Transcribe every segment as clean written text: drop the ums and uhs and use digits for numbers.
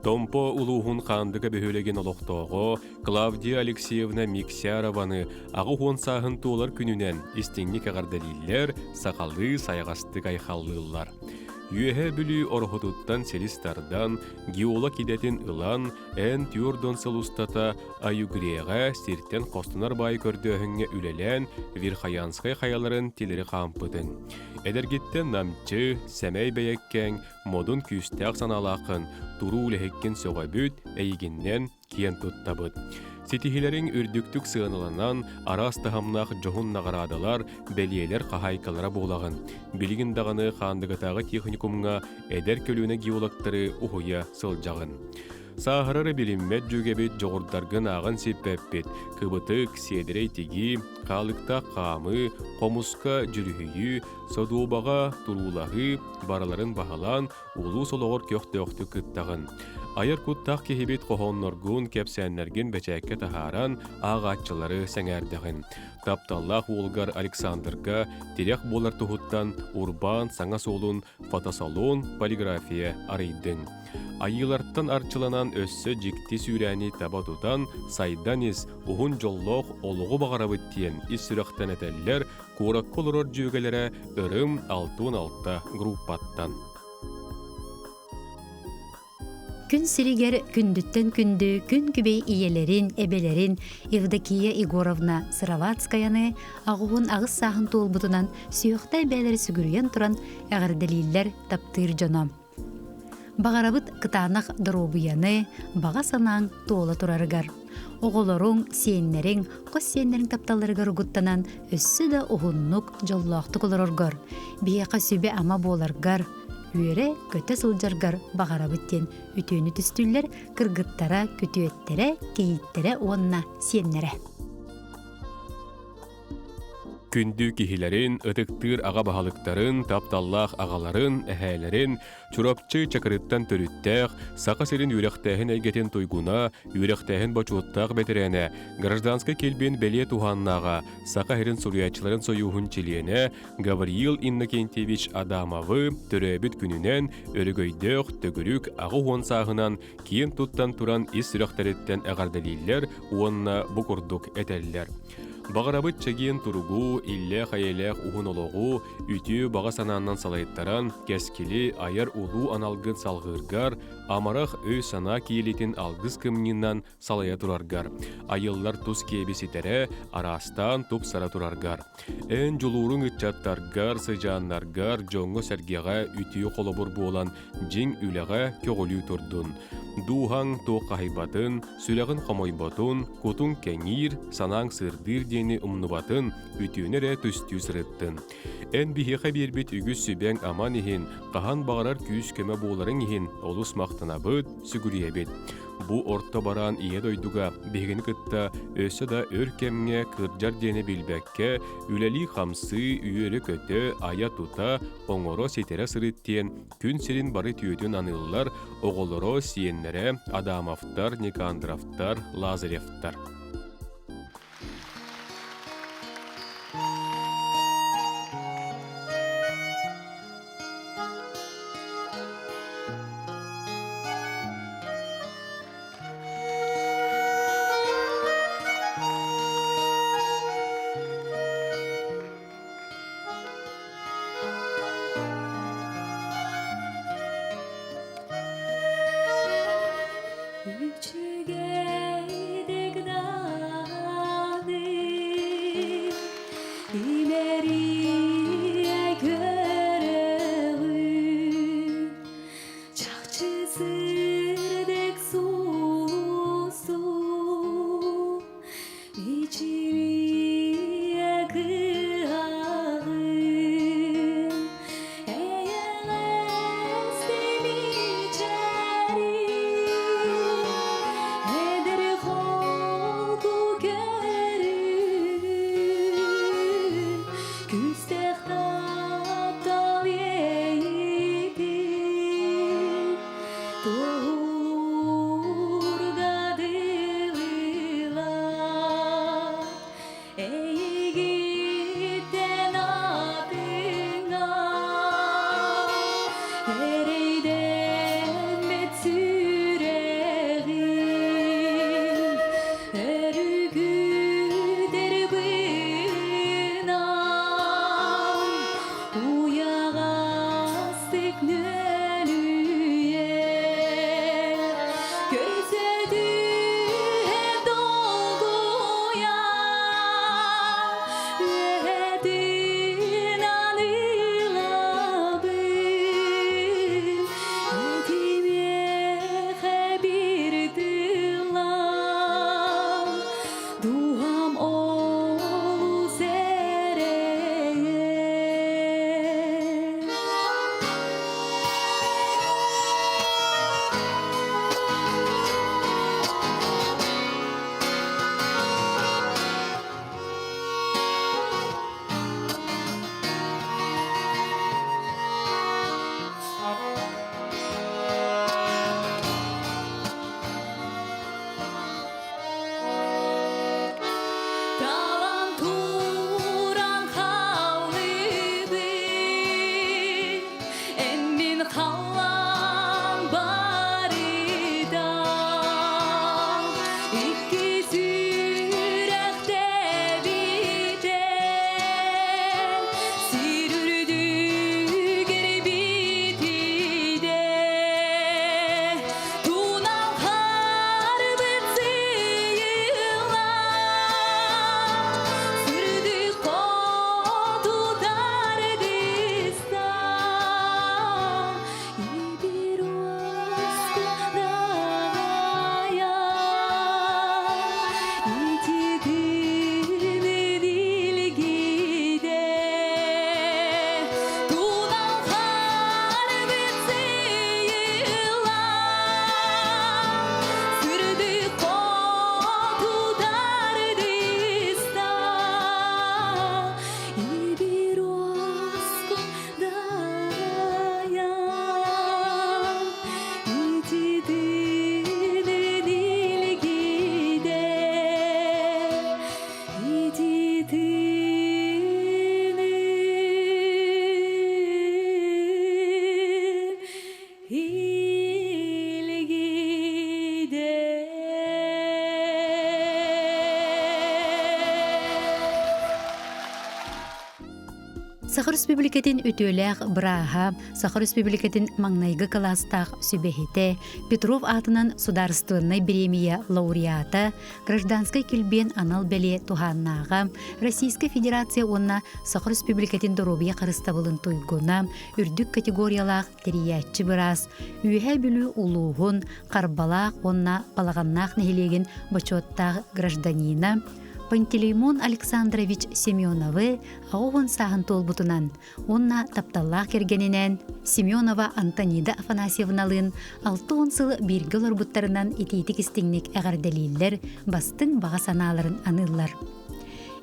Томпо улууһун Хаандыга бөһүөлэгин олохтооҕо Клавдия Алексеевна Миксярованы 80 сааһын туолар күнүнэн истиҥник эҕэрдэлииллэр, сахалыы сайаҕастык айхаллыыллар. Үөһээ Бүлүү Ороһутуттан силис тардан, геолог идэтин ылан, эн түөрт сыл устата Аюгреҕа сиртэн хостонор баайы көрдөөһүҥҥэ үлэлээн, Верхоянскай хайаларын тилэри хаампытыҥ. Эдэргиттэн намчы, сэмэй бэйэккэҥ, модун күүстээх санаалааххын, туруу үлэһиккин сөҕөбүт, эйигиннэн киэн туттабыт. Ситиһиилэриҥ үрдүктүк сыаналанан, араас таһымнаах дьоһун наҕараадалар, бэлиэлэр хаһаайкалара буолаҕын. Билигин даҕаны Хаандыгатааҕы техникумҥа эдэр көлүөнэ геологтары уһуйа сылдьаҕын. Сааһырары билиммэт дьүөгэбит дьоҕурдаргын ааҕан сиппэппит, кыбытык, сиэдэрэй тигии, хаалыктаах хаамыы, хомуска дьүрүһүйүү, содуобаҕа туруулаһыы барыларын баһылаан, улуус олоҕор көхтөөхтүк кыттаҕын. Айар куттаах киһибит хоһоонноргун, кэпсээннэргин бэчээккэ таһааран, ааҕааччылары сэҥээрдэҕин. Тапталлаах уолгар Александрга тирэх буолар туһуттан урбаан саҥа суолун фотосалон, полиграфия арыйдыҥ. Айыылартан арчыланан өссө дьикти сүүрээни таба тутан, сайдан ис, уһун дьоллоох олоҕу баҕарабыт диэн ис сүрэхтэн этэллэр куоракка олорор дьүөгэлэрэ Ырым 66 группаттан. Күн сиригэр күндүттэн күндү күн күбэй ийэлэрин, эбэлэрин Евдокия Егоровна Сыроватскаяны аҕуһун аҕыс сааһын туолбутунан сүһүөхтэй бэйэлэри сүгүрүйэн туран эҕэрдэлииллэр таптыыр дьоно. Баҕарабыт кытаанах доруобуйаны, баҕа санааҥ туола турарыгар. Оҕолоруҥ, сиэннэриҥ, хос сиэннэриҥ тапталларыгар угуттанан өссө да уһуннук, дьоллоохтук олороргор, биһиэхэ сүбэ-ама буоларгар, үөрэ-көтө сылдьаргар баҕарабыт диэн үтүөнү түстүүллэр кыргыттара, күтүөттэрэ, кийииттэрэ уонна сиэннэрэ. Күндү киһилэрин, ытыктыыр аҕа баһылыктарын, тапталлаах аҕаларын, эһээлэрин Чурапчы Чакырыттан төрүттээх, Саха сирин үөрэхтээһин эйгэтин туйгуна, үөрэхтээһин бочуоттаах бэтэрээнэ, гражданскай килбиэн бэлиэ туһааннааҕа, Саха сирин суруйааччыларын сойууһун чилиэнэ Гавриил Иннокентьевич Адамовы төрөөбүт күнүнэн өрөгөйдөөх төгүрүк 80 сааһынан киэн туттан туран ис сүрэхтэриттэн эҕэрдэлииллэр уонна бу курдук этэллэр. Баҕарабыт чэгиэн туругу, иллээх-эйэлээх уһун олоҕу, үтүө баҕа санааннан салайтаран, кэскили айар улуу аналгын салҕыыргар, амарах өй-санаа киэлитин алгыс кымньыынан салайа тураргар, айыллар тус киэби ситэрэ, араастаан тупсара тураргар. Эн дьулууруҥ ыччаттаргар, сыдьааннаргар, дьоҥҥо-сэргэҕэ үтүө холобур буолан дьиҥ үлэҕэ көҕүлүү турдун. Дууһаҥ туоххаһыйбатын, сүрэҕин хомойботун, кутуҥ кэҥиир, санааҥ сырдыыр диэни умнубатын, үтүөнү эрэ түстүү сырыттын. Эн биһиэхэ биэрбит үгүс сүбэҥ-аман иһин, хаһан баҕарар күүс-көмө буоларыҥ иһин олус махтанабыт, сүгүрүйэбит. Бу орто бараан ийэ дойдуга биһигини кытта өссө да өр кэмҥэ кырдьар диэни билбэккэ, үлэлии-хамсыы, үөрэ-көтө, айа-тута, оҥоро-ситэрэ сырыт диэн күн сирин бары түөтүн аныыллар оҕолоро, сиэннэрэ Адамовтар, Никандровтар, Лазаревтар. Үчүгэйдик да. Саха Республикатын үтүөлээх бырааһа, Саха Республикатын маҥнайгы кылаастаах сүбэһитэ, Петров аатынан судаарыстыбаннай бириэмийэ лауреата, Гражданскай килбиэн анал бэлиэ туһааннааҕа, Российскай Федерация уонна Саха Республикатын доруобуйа харыстабылын туйгуна, үрдүк категориялаах тэрийээччи быраас, Үөһээ Бүлүү улууһун Харбалаах уонна Балаҕаннаах нэһилиэгин бочуоттаах гражданина Пантелеймон Александрович Семеновы 80 сааһын туолбутунан уонна тапталлаах кэргэнинээн Семенова Антонида Афанасьевналыын 60 сыл бииргэ олорбуттарынан итиитик-истиҥник эҕэрдэлииллэр, бастыҥ баҕа санааларын аныыллар.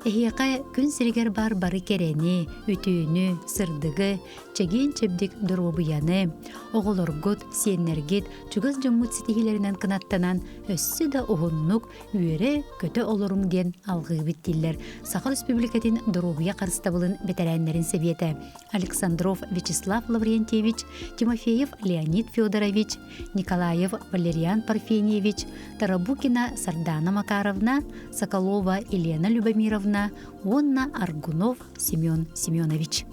Эһиэхэ күн сиригэр баар бары кэрэни, үтүөнү, сырдыгы, чэгиэн-чэбдик доруобуйаны, оҕолоргут, сиэннэргит, чугас дьоммут ситиһиилэринэн кынаттанан өссө да уһуннук, үөрэ-көтө олоруҥ диэн алҕыыбыт дииллэр Саха Республикатын доруобуйа харыстабылын бэтэрээннэрин сэбиэтэ Александров Вячеслав Лаврентьевич, Тимофеев Леонид Федорович, Николаев Валериан Парфеньевич, Тарабукина Сардана Макаровна, Соколова Елена Любомировна уонна Аргунов Семен Семенович.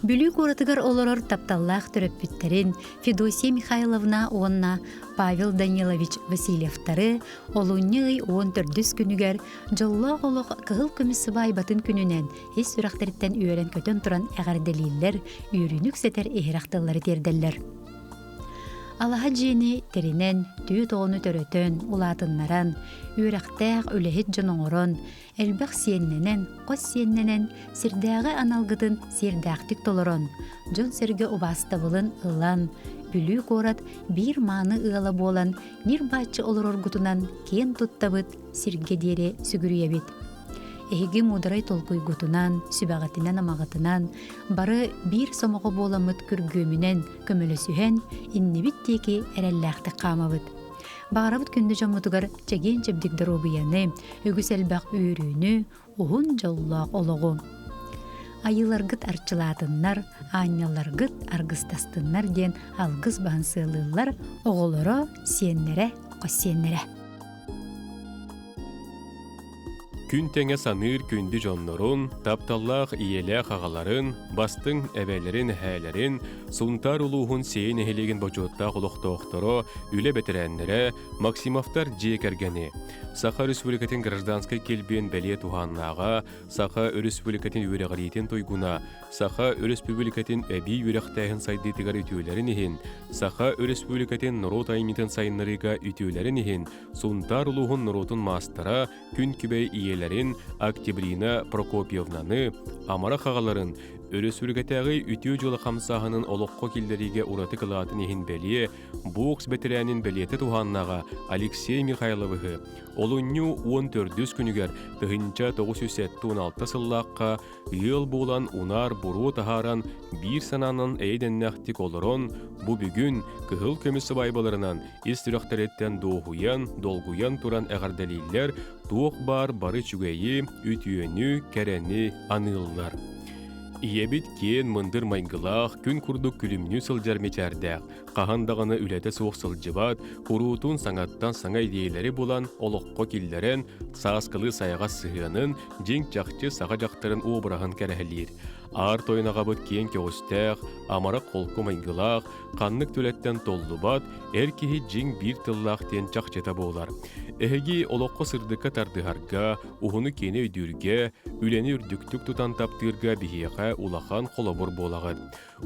Бүлүү куоратыгар олорор тапталлаах төрөппүттэрин Федосия Михайловна уонна Павел Данилович Васильевтары олунньу ый 14 күнүгэр дьоллоох олох кыһыл көмүс сыбаайбатын күнүнэн ис сүрэхтэриттэн үөрэн-көтөн туран эҕэрдэлииллэр, үөрүүнү үксэтэр иһирэх тыллары тиэрдэллэр. Алаһа дьиэни тэринэн, түөрт оҕону төрөтөн, улаатыннаран, үөрэхтээх үлэһит дьон оҥорон, элбэх сиэннэнэн, хос сиэннэнэн, сирдээҕи аналгытын сиэрдээхтик толорон, дьон-сэргэ убаастабылын ылан, Бүлүү куорат биир мааны ыала буолан ньир-бааччы олороргутунан киэн туттабыт, сиргэ диэри сүгүрүйэбит. Эһиги муударай толкуйгутунан, сүбэҕитинэн-амаҕытынан бары биир сомоҕо буоламмыт күргүөмүнэн көмөлөсүһэн, иннибит диэки эрэллээхтик хаамабыт. Баҕарабыт күндү дьоммутугар чэгиэн-чэбдик доруобуйаны, үгүс элбэх үөрүүнү, уһун дьоллоох олоҕу. Айыыларгыт арчылаатыннар, аанньалларгыт аргыстастыннар диэн алгыс баһын сыалыыллар оҕолоро, сиэннэрэ, хос сиэннэрэ. Күн тэҥэ саныыр күндү дьоннорун, тапталлаах ийэлээх аҕаларын, бастыҥ эбэлэрин, эһээлэрин, Сунтаар улууһун Сиэй нэһилиэгин бочуоттаах олохтоохторо, үлэ бэтэрээннэрэ, Максимовтар дьиэ кэргэни, Саха Республикатын гражданскай килбиэн бэлиэ туһааннааҕа, Саха Өрөспүүбүлүкэтин үөрэҕириитин туйгуна, Саха Өрөспүүбүлүкэтин эбии үөрэхтээһин сайдыытыгар үтүөлэрин иһин, Саха Өрөспүүбүлүкэтин норуот айымньытын сайыннарыыга үтүөлэрин иһин Сунтаар улууһун норуотун маастара, күн күбэй ийэлэрин Октябрина Прокопьевнаны, амарах аҕаларын, өрөспүүбүлүкэтээҕи үтүө дьыала хамсааһынын олоххо киллэриигэ ураты кылаатын иһин бэлиэ, бокс бэтэрээнин бэлиэтэ туһааннааҕа Алексей Михайловиһы олунньу 14 күнүгэр 1976 сыллаахха ыал буолан унаар буруо таһааран биир санаанан эйэ-дэннээхтик олорон, бу бүгүн кыһыл көмүс сыбаайбаларынан ис сүрэхтэриттэн дуоһуйан, долгуйан туран эҕэрдэлииллэр, туох баар бары үчүгэйи, үтүөнү, кэрэни аныыллар. Ийэбит киэн мындыр майгылаах, күн курдук күлүмнүү сылдьар мичээрдээх, хаһан даҕаны үлэтэ суох сылдьыбат, куруутун саҥаттан саҥа идиэйэлэри булан олоххо киллэрэн, сааскылыы сайаҕас сыһыанын, дьиҥ-чахчы саха дьахтарын обраһын кэрэһэлиир. Аар тойон аҕабыт киэҥ көҕүстээх, амарах холку майгылаах, ханнык түлэттэн толлубат, эр киһи дьиҥ биир тыллаах диэн чахчыта буолар. Эһиги олоххо сырдыкка тардыһарга, уһуну-киэни өйдүүргэ, үлэни үрдүктүк тутан таптыырга биһиэхэ улахан холобур буолаҕыт.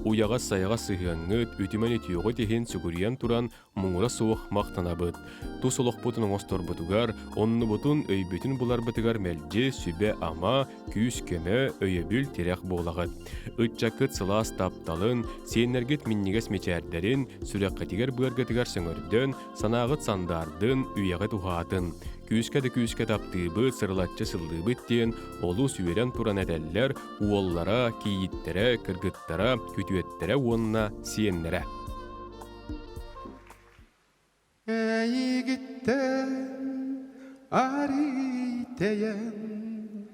Уйаҕас-сайаҕас сыһыаҥҥыт, үтүмэн үтүөҕүт иһин сүгүрүйэн туран муҥура суох махтанабыт. Тус олохпутун оҥосторбутугар, оннубутун, өйбүтүн буларбытыгар мэлдьи сүбэ-ама, күүс-көмө, өйөбүл-тирэх буолаҕыт. Ыччаккыт сылаас тапталын, сиэннэргит минньигэс мичээрдэрин, сүрэххитигэр-быаргытыгар сөҥөрдөн, санааҕыт сандаардын, үйэҕит уһаатын. Күүскэ да күүскэ таптыыбыт, сырылаччы сыллыыбыт диэн олус үөрэн туран этэллэр уоллара, кийииттэрэ, кыргыттара, күтүөттэрэ уонна сиэннэрэ. Эйигиттэн арый тэйэн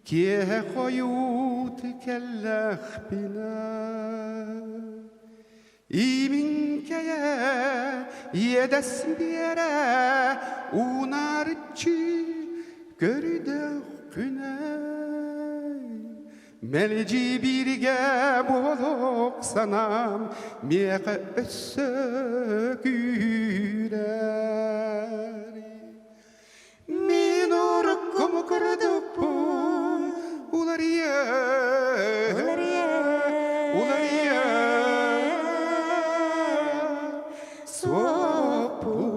киэһэ хойут кэллэхпинэ Иимиҥкэйэ иэдэс биэрэ уунаарыччы көрдөххүнэ. Мэлдьи бииргэ буолуох санаам миэхэ өссө күүрэр. Мин уруккум курдукпун уларыйа, уларыйа суоппун.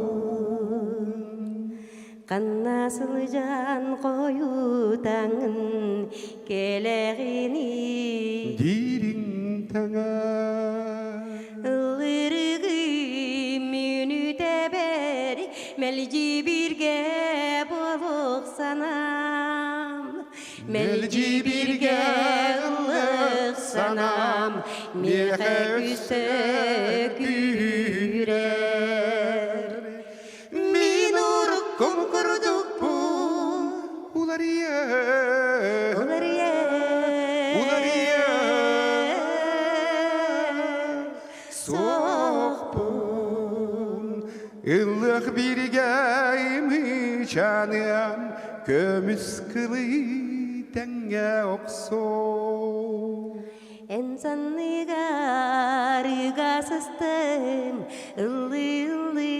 Ханна сылдьан хойутаҥын кэлэҕиний Дириҥ таҥа Ыллырыгы мүнүтэбэр мэлдьи бииргэ буолуох санаам Мэлдьи бииргэ ыллык санаам миэхэ өссө күүрэр. Мин уруккум курдукпун уларыйа Уларыйа уларыйа суохпун. Ыллык бииргэ ымыычаныам көмүс кылы тэҥҥэ охсуо. Эн санныгар ыга сыстым, ыллыы-ыллыы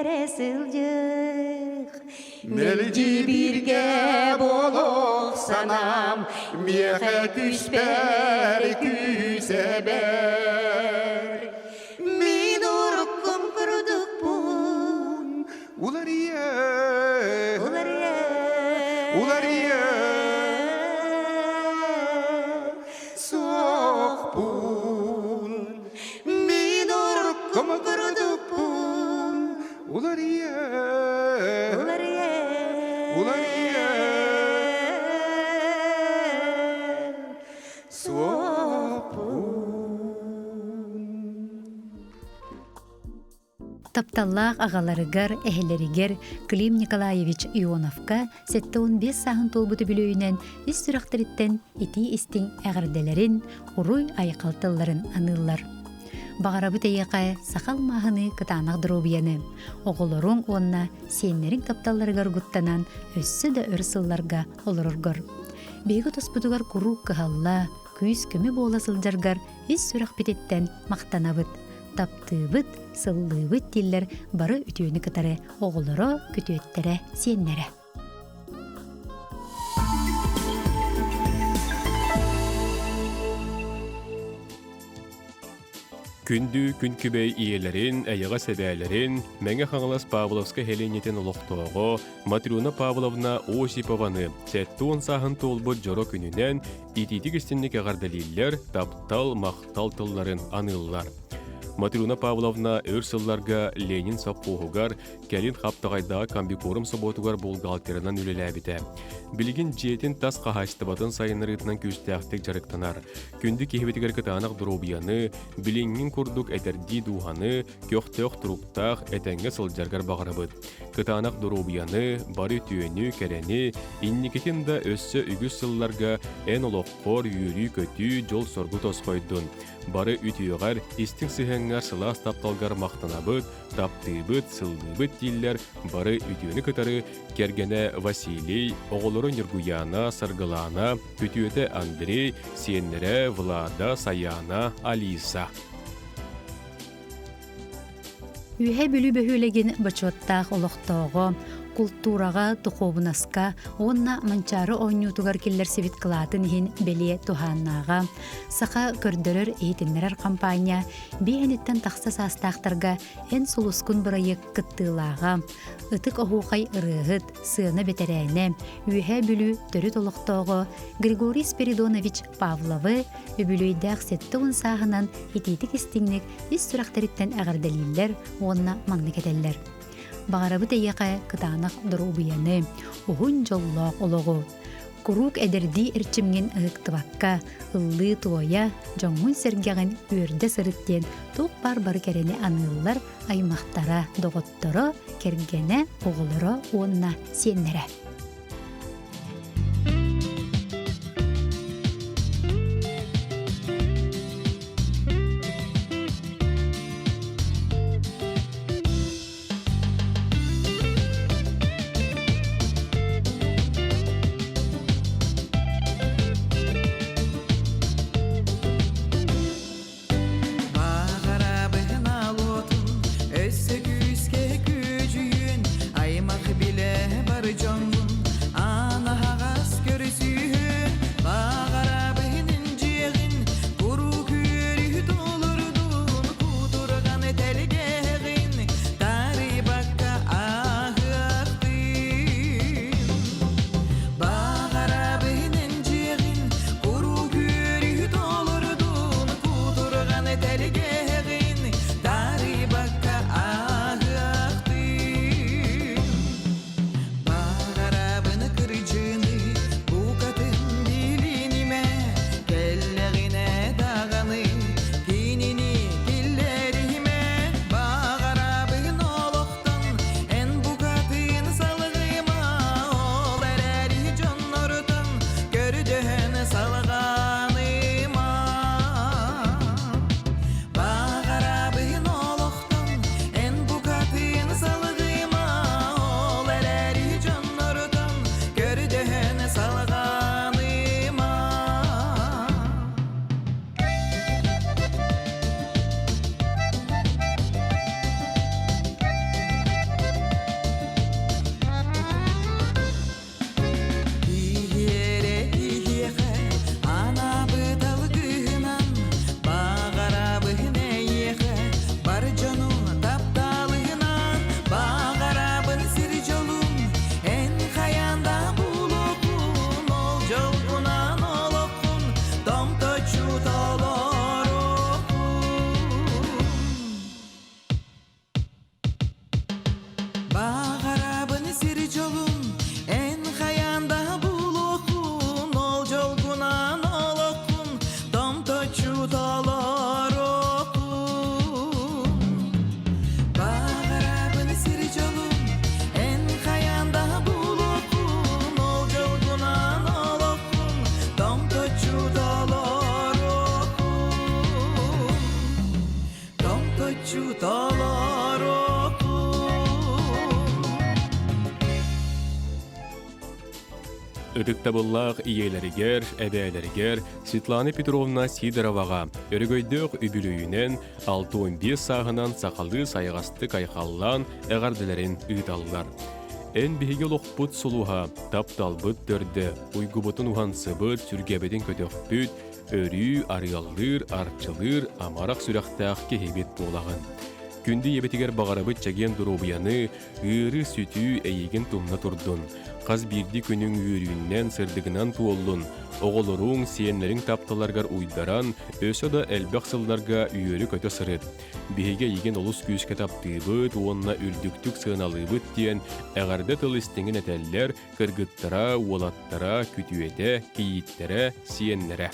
эрэ сылдьых. Мэлдьи бииргэ буолуох санаам миэхэ түспэр күүс эбэр. Мин уруккум курдукпун уларыйа Уларыйа уларыйа суохпун. Мин уруккум курдукпун уларыйа уларыйа уларыйа суохпун. Тапталлаах аҕаларыгар, эһэлэригэр Клим Николаевич Ионовка 75 сааһын туолбут үбүлүөйүнэн ис сүрэхтэриттэн итии-истиҥ эҕэрдэлэрин, уруй-айхал тылларын аныыллар. Баҕарабыт эйиэхэ саха алмааһыныы кытаанах доруобуйаны, оҕолоруҥ уонна сиэннэриҥ тапталларыгар угуттанан өссө да өр сылларга олороргор. Биһиги тоспутугар куруук кыһалла, күүс-көмө буола сылдьаргар ис сүрэхпититтэн махтанабыт. Таптыыбыт, сыллыыбыт дииллэр бары үтүөнү кытары оҕолоро, күтүөттэрэ, сиэннэрэ. Күндү күн күбэй ийэлэрин, эйэҕэс эбээлэрин, Мэҥэ Хаҥалас Павловскай сэлиэнньэтин олохтооҕо Матрена Павловна Осипованы 70 сааһын туолбут дьоро күнүнэн итиитик истинник эҕэрдэлииллэр, таптал, махтал тылларын аныыллар. Матрена Павловна өр сылларга Ленин сопхуоһугар, кэлин Хаптаҕайдааҕы комбикорм собуотугар бухгалтерынан үлэлээбитэ. Билигин дьиэтин тас хаһаайыстыбатын сайыннарыытынан күүстээхтик дьарыктанар. Күндү киһибитигэр кытаанах доруобуйаны, билиҥҥин курдук этэрдии дууһаны, көхтөөх туруктаах, этэҥҥэ сылдьаргар баҕарабыт. Кытаанах доруобуйаны, бары үтүөнү, кэрэни, инникитин да өссө үгүс сылларга эн олоххор үөрүү-көтүү, дьол-соргу тосхойдун. Бары үтүөҕэр, истиҥ сыһыаҥҥар сылаас тапталгар махтанабыт, таптыыбыт, сыллыыбыт дииллэр бары үтүөнү кытары кэргэнэ Василий, оҕолоро Ньургуйаана, Саргылаана, күтүөтэ Андрей, сиэннэрэ Влада, Саяна, Алиса. Үөһээ Бүлүү бөһүөлэгин бочуоттаах олохтооҕо, култуураҕа, духуобунаска уонна Манчаары оонньуутугар киллэрсибит кылаатын иһин бэлиэ туһааннааҕа, саха көрдөрөр-иһитиннэрэр хампаанньа биэһиниттэн тахса саастаахтарга Эн сулускун бырайыак кыттыылааҕа, Ытык оһуохай ырыаһыт, сыана бэтэрээнэ, Үөһээ Бүлүү төрүт олохтооҕо Григорий Спиридонович Павловы үбүлүөйдээх 70 сааһынан итиитик-истиҥник ис сүрэхтэриттэн эҕэрдэлииллэр уонна маннык этэллэр. Баҕарабыт эйиэхэ кытаанах доруобуйаны, уһун дьоллоох олоҕу. Куруук эдэрдии эрчимҥин ыһыктыбакка, ыллыы-туойа, дьоҥҥун-сэргэҕин үөрдэ сырыт диэн туох баар бары кэрэни аныыллар аймахтара, доҕотторо, кэргэнэ, оҕолоро уонна сиэннэрэ. Учууталар Ытыктабыллаах ийэлэригэр, эбээлэригэр Светлана Петровна Сидороваҕа өрөгөйдөөх үбүлүөйүнэн 65 сааһынан сахалыы сайаҕастык айхаллаан эҕэрдэлэрин ыыталлар. Эн биһиги олохпут сулуһа, тапталбыт төрдө, уйгубутун уһансыбыт, сүргэбитин көтөхпүт, өрүү арыаллыыр, арчылыыр амарах сүрэхтээх киһибит буолаҕын. Күндү ийэбитигэр баҕарабыт чэгиэн доруобуйаны, ыарыы-сүтүү эйигин тумна турдун. Хас биирдии күнүҥ үөрүүннэн, сырдыгынан туоллун. Оҕолоруҥ, сиэннэриҥ тапталаргар уйдаран, өссө да элбэх сылларга үөрэ-көтө сырыт. Биһиги эйигин олус күүскэ таптыыбыт уонна үрдүктүк сыаналыыбыт диэн эҕэрдэ тыл истиҥин этэллэр кыргыттара, уолаттара, күтүөтэ, кийииттэрэ, сиэннэрэ.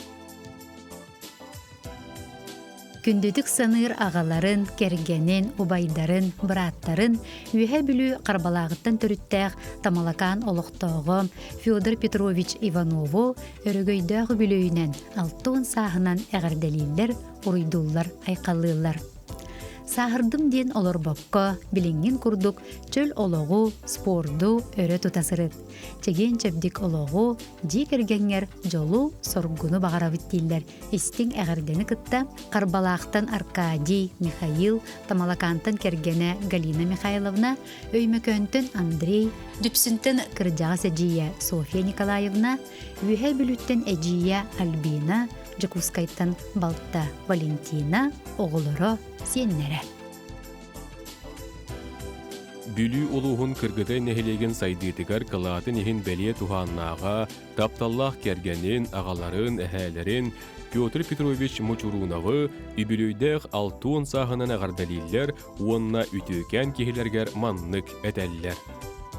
Күндүтүк саныыр аҕаларын, кэргэнин, убайдарын, бырааттарын Үөһээ Бүлүү Харбалааҕыттан төрүттээх Тамалакаан олохтооҕо Федор Петрович Иванову өрөгөйдөөх үбүлүөйүнэн 60 сааһынан эҕэрдэлииллэр, уруйдууллар, айхаллыыллар. Сааһырдым диэн олорбокко, билиҥҥин курдук чөл олоҕу, спорду өрө тута сырыт. Чэгиэн-чэбдик олоҕу, дьиэ кэргэҥҥэр дьолу, соргуну баҕарабыт дииллэр истиҥ эҕэрдэни кытта Харбалаахтан Аркадий, Михаил, Тамалакаантан кэргэнэ Галина Михайловна, Өймөкөөнтөн Андрей, Дүпсүнтэн кырдьаҕас эдьиийэ Софья Николаевна, Үөһээ Бүлүүттэн эдьиийэ Альбина, Дьокуускайтан балта Валентина, оҕолоро, сиэннэрэ. Бүлүү улууһун Кыргыдай нэһилиэгин сайдыытыгар кылаатын иһин бэлиэ туһааннааҕа, тапталлаах кэргэнин, аҕаларын, эһээлэрин Петр Петрович Мучуруновы үбүлүөйдээх 60 сааһынан эҕэрдэлииллэр уонна үтүөкээн киһилэригэр маннык этэллэр.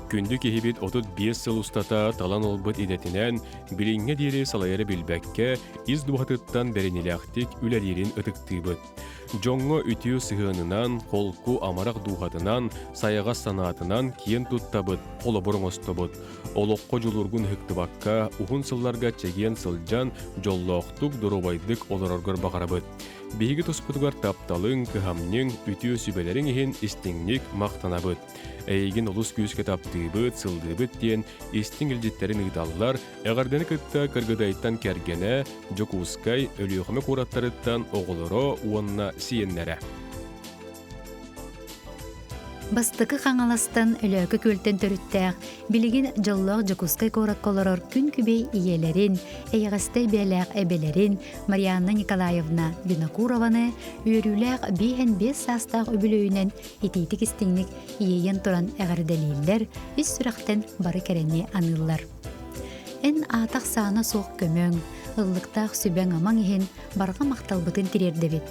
Күндү киһибит 35 сыл устата талан ылбыт идэтинэн билиҥҥэ диэри салайары билбэккэ, ис дууһатыттан бэриниилээхтик үлэлиирин ытыктыыбыт. Дьоҥҥо үтүө сыһыанынан, холку амарах дууһатынан, сайаҕас санаатынан киэн туттабыт, холобур оҥостобут. Олоххо дьулуургун ыһыктыбакка, уһун сылларга чэгиэн сылдьан, дьоллоохтук, доруобайдык олороргор баҕарабыт. Биһиги туспутугар тапталыҥ, кыһамньыҥ, үтүө сүбэлэриҥ иһин истиҥник махтанабыт. Эйигин олус күүскэ таптыыбыт, сыллыыбыт диэн истиҥ илдьиттэрин ыыталлар, эҕэрдэни кытта Кыргыдайтан кэргэнэ, Дьокуускай, Өлүөхүмэ куораттарыттан оҕолоро уонна сиэннэрэ. Бастакы Хаҥаластан Өлөөкө Күөлтэн төрүттээх, билигин дьоллоох Дьокуускай куоракка олорор күн күбэй ийэлэрин, эйэҕэстэй бэйэлээх эбэлэрин Марианна Николаевна Винокурованы үөрүүлээх 55 саастаах үбүлүөйүнэн итиитик-истиҥник иэйэн туран эҕэрдэлииллэр, ис сүрэхтэн бары кэрэни аныыллар. Эн аатах-саана суох көмөҥ, ыллыктаах сүбэҥ-амаҥ иһин барҕа махталбытын тириэрдэбит.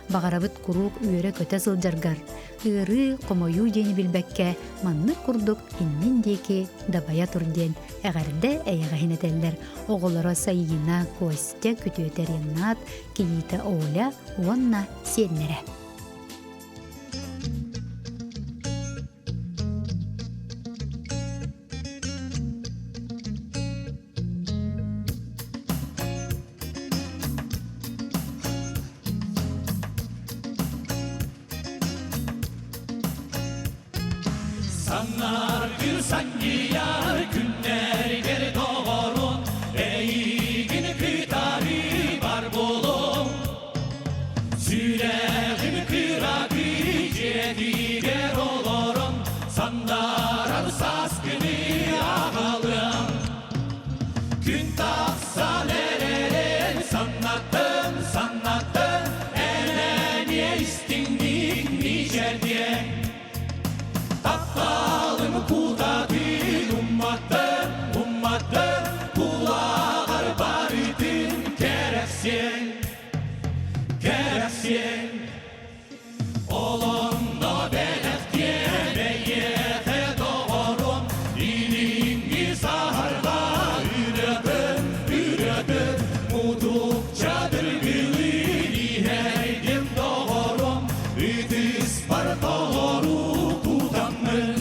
Баҕарабыт куруук үөрэ-көтө сылдьаргар, ыарыы, хомойуу диэни билбэккэ маннык курдук иннин диэки дабайа тур диэн эҕэрдэ эйэҕэһин этэллэр оҕолоро Саина, Костя, күтүөтэ Ренат, кийиитэ Оля уонна сиэннэрэ. Саннаргы санньыйар күннэригэр доҕорун эйигин кытары бар буолуҥ. Сүрэҕим кыракый дьиэтигэр олорон сандарар сааскыны аҕалыам. Күн тахсан эрэрин саннаттын, саннаттын, эн истиҥник мичээрдиэҥ. Тапталым кутатын умматтын, умматтын, тулаҕар барытын кэрэхсиэҥ. Кэрэхсиэҥ Олонно бэлэхтиэм эйиэхэ доҕорум Илиҥҥи саһарга ырыатын, ырыатын Мутукча дыргылыыр иһэрдим доҕорум Ытыспар толору кутаммын.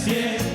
Кэрэх